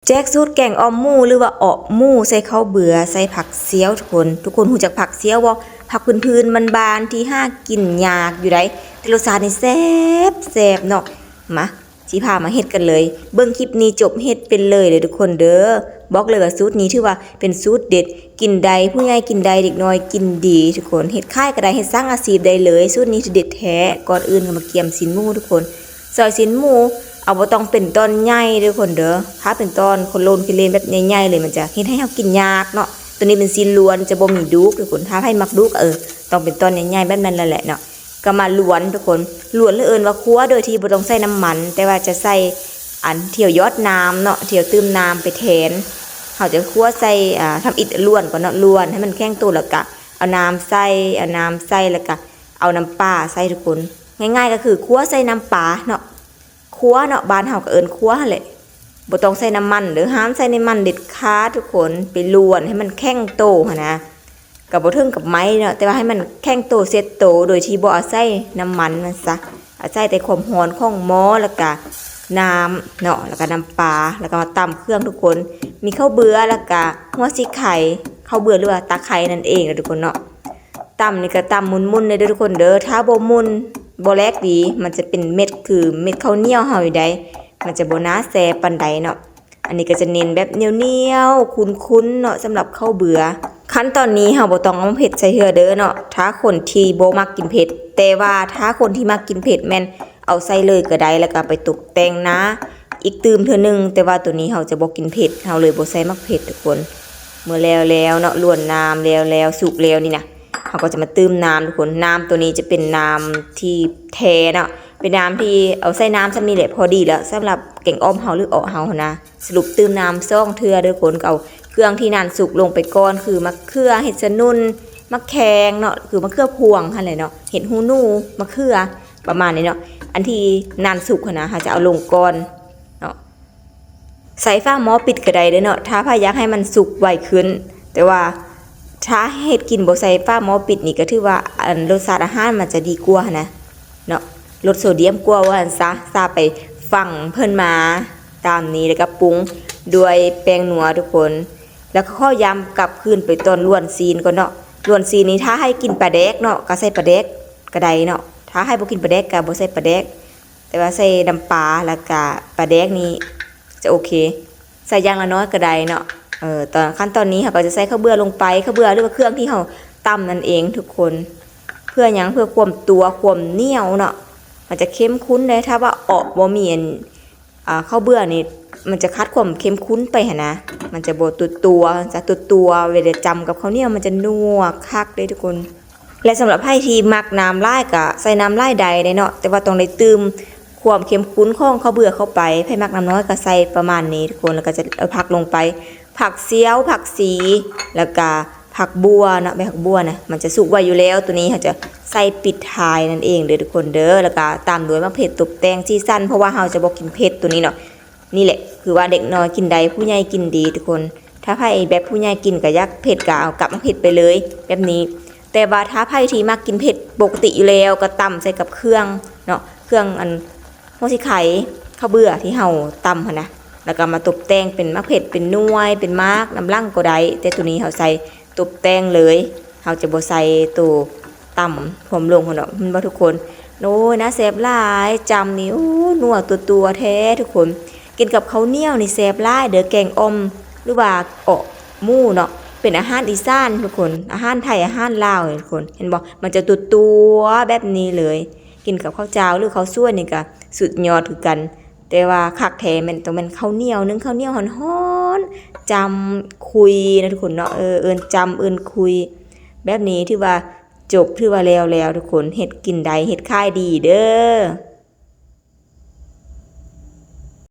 ແຈກສູດແກງອ່ອມໝູ ຫຼືວ່າເອາະໝູໃສ່ເຂົ້າເບືອ ໃສ່ຜັກຊຽວທຸກຄົນ. ທຸກຄົນຮູ້ຈັກຜັກຊຽວບໍ່? ຜັກພື້ນໆ ບ້ານໆ ທີ່ຫາກິນຍາກຢູ່ໃດ໋ ແຕ່ລົດຊາດນີ້ແຊບໆເນາະ. ມາ ຊິພາມາເຮັດກັນເລີຍ. ເບິ່ງຄລິບນີ້ຈົບເຮັດໄປເລີຍເດີທຸກຄົນເດີ. ບອກເລີຍວ່າສູດນີ້ຖືວ່າເປັນສູດເດັດ ກິນໄດ້ ຜູ້ໃຫຍ່ກິນໄດ້ ເດັກນ້ອຍກິນດີທຸກຄົນ. ເຮັດຂາຍກໍໄດ້ ເຮັດສ້າງອາຊີບໄດ້ເລີຍ. ສູດນີ້ເດັດແທ້. ກ່ອນອື່ນກໍມາກຽມຊີ້ນໝູທຸກຄົນ. ຊອຍຊີ້ນໝູ ເອົາ ບໍ່ຕ້ອງເປັນຕອນໃຫຍ່ເດີທຸກຄົນເດີ. ຖ້າເປັນຕອນໂຄໂລນໂຄເລນແບບໃຫຍ່ໆເລີຍ ມັນຈະເຮັດໃຫ້ເຮົາກິນຍາກເນາະ. ໂຕນີ້ເປັນຊີ້ນລ້ວນ ຈະບໍ່ມີດູກທຸກຄົນ. ຖ້າໃຜມັກດູກ ເອີ ຕ້ອງເປັນຕອນໃຫຍ່ໆແບບນັ້ນແຫຼະເນາະ. ກໍມາລວນທຸກຄົນ ລວນ ຫຼື ເອີ້ນວ່າຂົ້ວ ໂດຍທີ່ບໍ່ຕ້ອງໃສ່ນ້ຳມັນ ແຕ່ວ່າຈະໃສ່ອັນ ຖ້ຽວຢອດນ້ຳເນາະ ຖ້ຽວຕື່ມນ້ຳໄປແທນ. ເຮົາຈະຂົ້ວໃສ່ ອ່າ ທຳອິດລວນກ່ອນເນາະ ລວນໃຫ້ມັນແຂງໂຕ ແລ້ວກະເອົານ້ຳໃສ່ ເອົານ້ຳໃສ່ ແລ້ວກະເອົານ້ຳປາໃສ່ທຸກຄົນ. ງ່າຍໆກໍຄືຂົ້ວໃສ່ນ້ຳປາເນາະ ຂົ້ວເນາະ ບ້ານເຮົາກໍເອີ້ນຂົ້ວຫັ້ນແຫຼະ. ບໍ່ຕ້ອງໃສ່ນ້ຳມັນເດີ ຫ້າມໃສ່ນ້ຳມັນເດັດຂາດທຸກຄົນ. ໄປລວນໃຫ້ມັນແຂງໂຕຫັ້ນນະ ກໍບໍ່ເຖິງກັບໄໝ້ເນາະ ແຕ່ວ່າໃຫ້ມັນແຂງໂຕເຊັດໂຕ ໂດຍທີ່ບໍ່ອາໄສນ້ຳມັນມັນຊະ ອາໄສແຕ່ຄວາມຮ້ອນຂອງໝໍ້ ແລ້ວກະນ້ຳເນາະ ແລ້ວກະນ້ຳປາ ແລ້ວກະມາຕຳເຄື່ອງທຸກຄົນ. ມີເຂົ້າເບືອ ແລ້ວກະຫົວສີໄຄ ເຂົ້າເບືອ ຫຼືວ່າຕາໄຄນັ້ນເອງນະທຸກຄົນເນາະ. ຕຳນີ້ກໍຕຳໝຸ່ນໆເດີທຸກຄົນເດີ. ຖ້າບໍ່ໝຸ່ນ ບໍ່ແຫຼກດີ ມັນຈະເປັນເມັດ ຄືເມັດເຂົ້າໜຽວເຮົາຢູ່ໃດ໋ ມັນຈະບໍ່ໜ້າແຊບປານໃດເນາະ. ອັນນີ້ກໍຈະເນັ້ນແບບໜຽວໆ ຂຸ້ນໆເນາະ ສຳລັບເຂົ້າເບືອ. ຂັ້ນຕອນນີ້ເຮົາບໍ່ຕ້ອງເອົາໝາກເຜັດໃສ່ເທື່ອເດີເນາະ ຖ້າຄົນທີ່ບໍ່ມັກກິນເຜັດ. ແຕ່ວ່າຖ້າຄົນທີ່ມັກກິນເຜັດແມ່ນເອົາໃສ່ເລີຍກໍໄດ້ ແລ້ວກໍໄປຕົກແຕ່ງໜ້າອີກຕື່ມເທື່ອໜຶ່ງ. ແຕ່ວ່າໂຕນີ້ເຮົາຈະບໍ່ກິນເຜັດ ເຮົາເລີຍບໍ່ໃສ່ໝາກເຜັດທຸກຄົນ. ເມື່ອແລ້ວໆເນາະ ລວນນ້ຳແລ້ວໆ ສຸກແລ້ວນີ້ນະ ເຮົາກໍຈະມາຕື່ມນ້ຳທຸກຄົນ. ນ້ຳໂຕນີ້ຈະເປັນນ້ຳທີ່ແທ້ເນາະ ເປັນນ້ຳທີ່ເອົາໃສ່ນ້ຳສ່ຳນີ້ແຫຼະ ພໍດີແລ້ວ ສຳລັບແກງອ່ອມເຮົາ ຫຼື ເອາະເຮົາຫັ້ນນະ. ສະຫຼຸບຕື່ມນ້ຳສອງເທື່ອເດີທຸກຄົນ. ກໍເອົາເຄື່ອງທີ່ນັ້ນສຸກລົງໄປກ່ອນ ຄືໝາກເຂືອ ເຫັດສະໜຸ່ນ ໝາກແຄງເນາະ ຄືໝາກເຂືອພວງຫັ້ນແຫຼະເນາະ ເຫັດຫູໜູ ໝາກເຂືອ ປະມານນີ້ເນາະ. ອັນທີ່ນັ້ນສຸກຫັ້ນນະ ເຮົາຈະເອົາລົງກ່ອນເນາະ. ໃສ່ຝາໝໍ້ປິດກໍໄດ້ເດີເນາະ ຖ້າໃຜຢາກໃຫ້ມັນສຸກໄວຂຶ້ນ. ແຕ່ວ່າຖ້າເຮັດກິນບໍ່ໃສ່ຝາໝໍ້ປິດນີ້ ກໍຖືວ່າ ອັນ ລົດຊາດອາຫານມັນຈະດີກວ່າຫັ້ນນະເນາະ ລົດໂຊດຽມກວ່າວ່າຊັ້ນຊະ. ຊາໄປຝັງເພິ່ນມາຕາມນີ້ ແລ້ວກໍປຸງດ້ວຍແປ້ງນົວທຸກຄົນ. ແລ້ວກໍຂໍຢ້ຳກັບຄືນໄປຕອນລວນຊີ້ນກ່ອນເນາະ. ລວນຊີ້ນນີ້ ຖ້າໃຫ້ກິນປາແດກເນາະ ກໍໃສ່ປາແດກກໍໄດ້ເນາະ ຖ້າໃຫ້ບໍ່ກິນປາແດກກໍບໍ່ໃສ່ປາແດກ. ແຕ່ວ່າໃສ່ນ້ຳປາ ແລ້ວກະປາແດກນີ້ຈະໂອເຄ ໃສ່ຢ່າງລະໜ້ອຍກໍໄດ້ເນາະ. ເອີ ຕອນ ຂັ້ນຕອນນີ້ເຮົາກໍຈະໃສ່ເຂົ້າເບືອລົງໄປ ເຂົ້າເບືອ ຫຼືວ່າເຄື່ອງທີ່ເຮົາຕຳນັ້ນເອງທຸກຄົນ. ເພື່ອຫຍັງ? ເພື່ອຄວາມຕົວ ຄວາມໜຽວເນາະ ມັນຈະເຂັ້ມຂຸ້ນເດ້. ຖ້າວ່າເອາະບໍ່ມີອັນ ອ່າ ເຂົ້າເບືອນີ້ ມັນຈະຂາດຄວາມເຂັ້ມຂຸ້ນໄປຫັ້ນນະ ມັນຈະບໍ່ຕົວໆ ຈະຕົວໆ ເວລາຈຳກັບເຂົ້າໜຽວມັນຈະນົວຄັກເດ້ທຸກຄົນ. ແລະ ສຳລັບໃຜທີ່ມັກນ້ຳຫຼາຍກໍໃສ່ນ້ຳຫຼາຍໄດ້ເດ້ເນາະ ແຕ່ວ່າຕ້ອງໄດ້ຕື່ມຄວາມເຂັ້ມຂຸ້ນຂອງເຂົ້າເບືອເຂົ້າໄປ. ໃຜມັກນ້ຳນ້ອຍກໍໃສ່ປະມານນີ້ທຸກຄົນ. ແລ້ວກໍຈະເອົາຜັກລົງໄປ ຜັກຊຽວ ຜັກຊີ ແລ້ວກໍຜັກບົ່ວເນາະ ໃບຜັກບົ່ວນະ ມັນຈະສຸກໄວຢູ່ແລ້ວ. ໂຕນີ້ເຮົາຈະໃສ່ປິດທ້າຍນັ້ນເອງເດີທຸກຄົນເດີ. ແລ້ວກໍຕາມດ້ວຍໝາກເຜັດຕົບແຕ່ງສີສັນ ເພາະວ່າເຮົາຈະບໍ່ກິນເຜັດໂຕນີ້ເນາະ. ນີ້ແຫຼະ ຄືວ່າເດັກນ້ອຍກິນໄດ້ ຜູ້ໃຫຍ່ກິນດີທຸກຄົນ. ຖ້າໃຜແບບຜູ້ໃຫຍ່ກິນກໍຢາກເຜັດ ກໍເອົາກັບມາເຜັດໄປເລີຍແບບນີ້. ແຕ່ວ່າຖ້າໃຜທີ່ມັກກິນເຜັດປົກກະຕິຢູ່ແລ້ວ ກໍຕຳໃສ່ກັບເຄື່ອງເນາະ ເຄື່ອງອັນຫົວສີໄຄ ເຂົ້າເບືອທີ່ເຮົາຕຳຫັ້ນນະ ແລ້ວກໍມາຕົບແຕ່ງເປັນໝາກເຜັດ ເປັນໜ່ວຍ ເປັນໝາກນຳຫຼັງກໍໄດ້. ແຕ່ໂຕນີ້ເຮົາໃສ່ຕົບແຕ່ງເລີຍ ເຮົາຈະບໍ່ໃສ່ໂຕ ຕຳພວມລົງພຸ້ນເນາະ ເຫັນບໍ່ທຸກຄົນ? ໂອ້ຍ ໜ້າແຊບຫຼາຍ ຈ້ຳນີ້ ໂອ້ ນົວຕົວໆແທ້ທຸກຄົນ. ກິນກັບເຂົ້າໜຽວນີ້ແຊບຫຼາຍເດີ ແກງອ່ອມ ຫຼືວ່າເອາະໝູເນາະ ເປັນອາຫານອີສານທຸກຄົນ ອາຫານໄທ ອາຫານລາວນີ້ທຸກຄົນ ເຫັນບໍ່? ມັນຈະຕົວໆແບບນີ້ເລີຍ. ກິນກັບເຂົ້າຈ້າວ ຫຼື ເຂົ້າສວຍນີ້ກະສຸດຍອດຄືກັນ. ແຕ່ວ່າຄັກແທ້ແມ່ນ ຕ້ອງແມ່ນເຂົ້າໜຽວ ໜຶ້ງເຂົ້າໜຽວຮ້ອນໆ ຈ້ຳຄຸຍນະທຸກຄົນເນາະ ເອີ ເອີ້ນຈ້ຳ ເອີ້ນຄຸຍ ແບບນີ້ຖືວ່າ ຈົບ ຖືວ່າແລ້ວແລ້ວທຸກຄົນ ເຮັດກິນໄດ້ ເຮັດຂາຍດີເດີ.